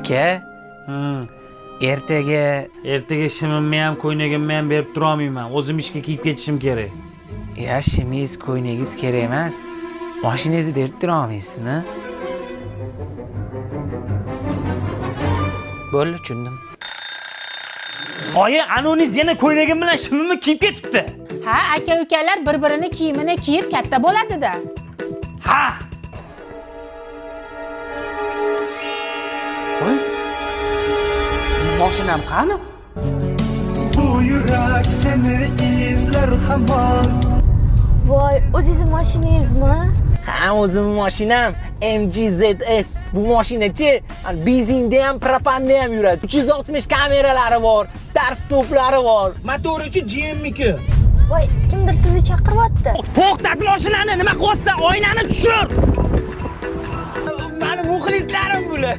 Aka, ertaga Ertaga shimimni ham, ko'ylagimni ham berib turolmayman. O'zim ishga kiyib ketishim kerak. Ya shimingiz, ko'ylagingiz kerak emas. Mashinangizni berib tura olmaysizmi? Bo'ldi, tushundim. Oyi, anoningiz yana ko'ylagim bilan shimimni kiyib ketibdi. Ha, aka ukalar bir birini kiyimini kiyib katta bo'ladi-da. Ha! Voy, moshinam qani? Bu yurak seni izlar hamon. Voy, o'zingizni mashinangizmi? Ha, o'zimni mashinam MG ZS. Bu mashinachi benzinda ham, propanda ham yuradi. 360 kameralari bor, start stoplari bor. Motorichi GMniki. Voy, kimdir sizni chaqiryapti. To'xtat mashinani, nima qilyapsan? Oynani tushir! Mani muxlislarim bular.